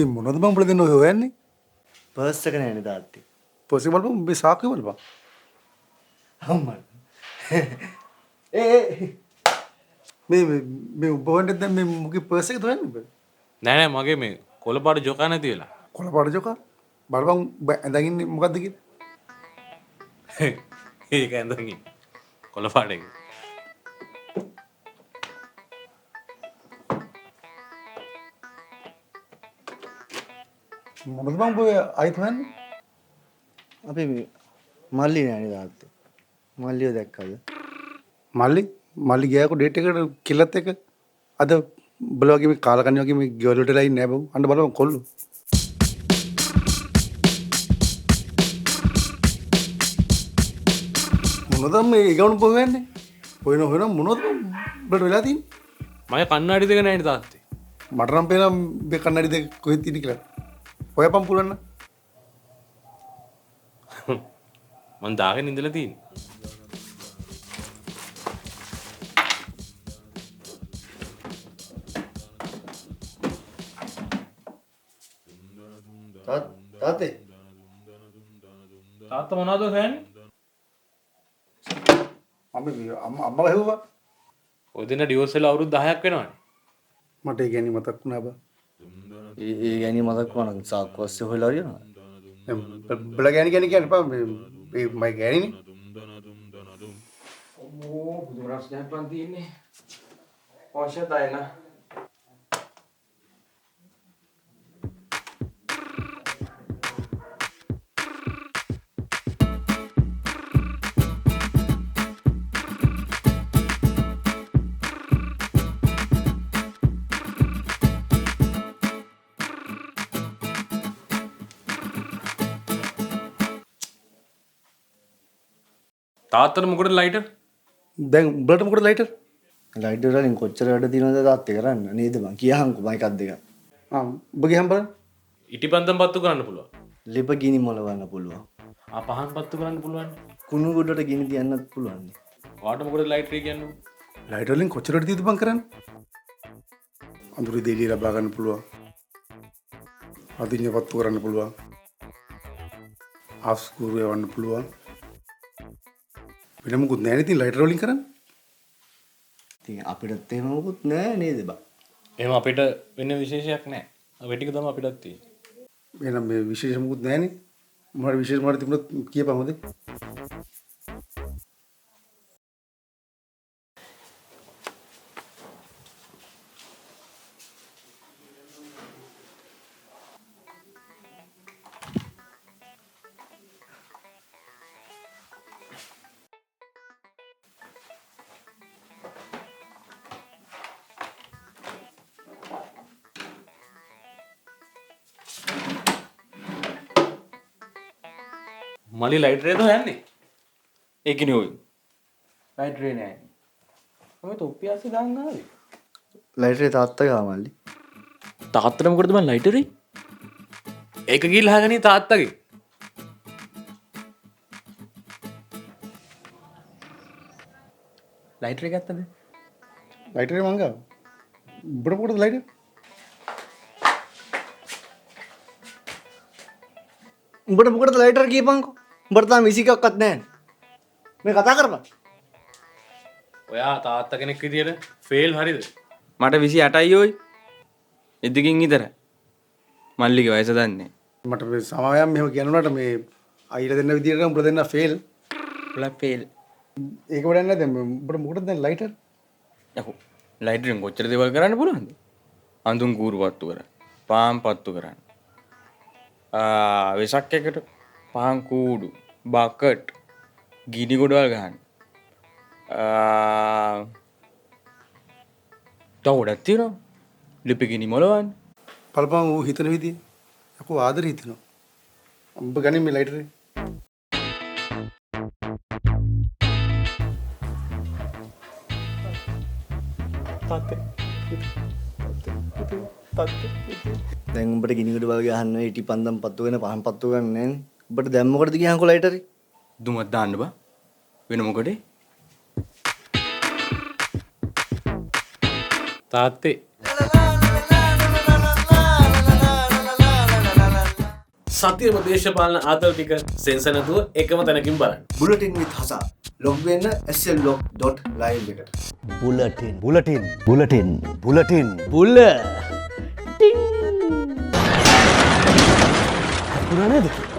මේ මොනවද බං උඹලා දෙන්න ඔය හොයන්නේ? පර්ස් එක නෑනේ තාත්තේ. පර්ස් එක බලපන් මේ සාක්කුවේ බලපන්. අම්මා. ඒ ඒ මේ මේ උඹ හොයන්නේ දැන් මේ මුගේ පර්ස් එකද හොයන්නේ උඹ? නෑ නෑ මගේ මේ කොළ පාට ජොකා නැති වෙලා. කොළ පාට ජොකා? බලපන් උඹ ඇඳන් ඉන්නේ මොකද්ද කියලා? ඒක ඇඳන් ඉන්නේ. කොළ පාට එක. මොනවද බං උඹ ආයෙත් හොයන්නේ? අපි මේ මල්ලි නෑනේ තාත්තේ. මල්ලිව දැක්කද? මල්ලි මල්ලි ගියාකෝ ඩේට් එකට කෙල්ලත් එක්ක. අද උඹලා වගේ මේ කාලකන්ණි වගේ මේ ගෙවල් වලට වෙලා ඉන්නේ නෑ බං. අන්න බලපන් කොල්ලෝ. මොනවද මේ ඒ ගමන උඹ හොයන්නේ? හොයන හොයන මොනවද උඹට වෙලා තියෙන්නේ? මගේ කණ්ණාඩි දෙක නෑනේ තාත්තේ. මට නම් පේනවා මේ කණ්ණාඩි දෙක කොහෙද තියෙන්නේ කියලා. හොයපන් පුළුවන් නම්. මං දාගෙන ඉඳලා තියෙන්නේ. තාත්තේ තාත්තා මොනවද හොයන්නේ? මම අම්මා අම්මව හෙව්වා. ඔය දෙන්න ඩිවෝස් වෙලා අවුරුදු 10ක් වෙනවනේ. මට ඒ ගැනීම මතක් වුණා බා. ඒ ඒ ගැනීම මතක් වුණා නම් සාක්කුව අස්සේ හොයලා හරියනවා. උඹලා ගෑණි ගැන කියන්න එපා. මේ මේ මගේ ගෑණිනේ. අම්මෝ පුදුම රසයක් බන් තියෙන්නේ. අවශ්‍යතාවය නා. තාත්තට මොකටද ලයිටර්? දැන් උඹලට මොකටද ලයිටර්? ලයිටර් වලින් කොච්චර වැඩ තියෙනවද තාත්තේ කරන්න නේද බං? කියහන්කෝ මම එකක් දෙකක්. ආ උඹ ගියහම බලන්න. ඉටිපන්දම් පත්තු කරන්න පුළුවන්. ලෙප ගිනි මොලවන්න පුළුවන්. ආ පහන් පත්තු කරන්න පුළුවන්. කුණු ගොඩට ගිනි තියන්නත් පුළුවන්. ඔයාට මොකටද ලයිටර් කියන්නේ? ලයිටර් වලින් කොච්චර වැඩ තියෙද බං කරන්න? අඳුරේ දෙලිය ලබා ගන්න පුළුවන්. අදින්න පත්තු කරන්න පුළුවන්. ආස්කූරු යවන්න පුළුවන්. වෙන මොකුත් නෑ නේ ඉතින් ලයිටර් වලින් කරන්න. ඉතින් අපිටත් එහෙම මොකුත් නෑ නේද බං? එහෙම අපිට වෙන විශේෂයක් නෑ. ඔය ටික තමයි අපිටත් තියෙන්නේ. එහෙනම් මේ විශේෂ මොකුත් නෑනේ. මොනවාරි විශේෂ මොනවාරි තිබුණොත් කියපන් හොඳේ. මලි ලයිටර් එකද හොයන්නේ? ඒකනේ ඔය. ලයිටරේ නෑ. මම තොප්පිය අස්සේ දාන් ආවේ. ලයිටරේ තාත්තා ගාව මල්ලි. තාත්තට මොකටද බං ලයිටරේ? ඒක ගිහිල්ලා අහගනි තාත්තගේ. ලයිටරේ ගත්තද? ලයිටරේ මං ගාව. උඹට මොකටද ලයිටර්? උඹට මොකටද ලයිටර් කියපන්කෝ? උඹට තාම 21ක්වත් නෑනේ. මේ කතා කරපන්. ඔයා තාත්තා කෙනෙක් විදියට ෆේල් හරිද? මට 28යි ඔයි. එදිකින් විතරයි. මල්ලිගේ වයස දන්නේ. මට මේ සමාවයන් මෙහෙම කියනුනාට මේ අයිලා දෙන්න විදියට නම් උඹලා දෙන්න ෆේල්. උඹලා ෆේල්. ඒක වැඩක් නෑ දැන් උඹට මොකටද දැන් ලයිටර්? යකෝ ලයිටරෙන් කොච්චර දේවල් කරන්න පුළුවන්ද? අඳුන් කූරු පත්තු කරන්න. පාන් පත්තු කරන්න. වෙසක් එකට පහන් කූඩු, බකට්, ගිනි ගොඩවල් ගහන්න. තව ගොඩක් තියෙනවා. ලිපි ගිනි මොලවන්න. බලපන් ඌ හිතන විදිය. යකෝ ආදරේ හිතනවා. උඹ ගනින් මේ ලයිටරේ. තාත්තේ. තාත්තේ. දැන් උඹට ගිනි ගොඩවල් ගහන්න ඉටිපන්දම් පත්තු වෙන පහන් පත්තු ගන්න නෑනේ. උඹට දැන් මොකටද කියහන්කෝ ලයිටරේ? දුමක් දාන්න බා. වෙන මොකටද? තාත්තේ. la la la la la la la la la. සතියම දේශපාලන ආතල් ටික සෙන්සර් නැතුව එකම තැනකින් බලන්න. බුලටින් විත් හසා ලොග් වෙන්න slblog.live එකට. Bulletin bulletin bulletin bulletin bulletin. හුණා නේද?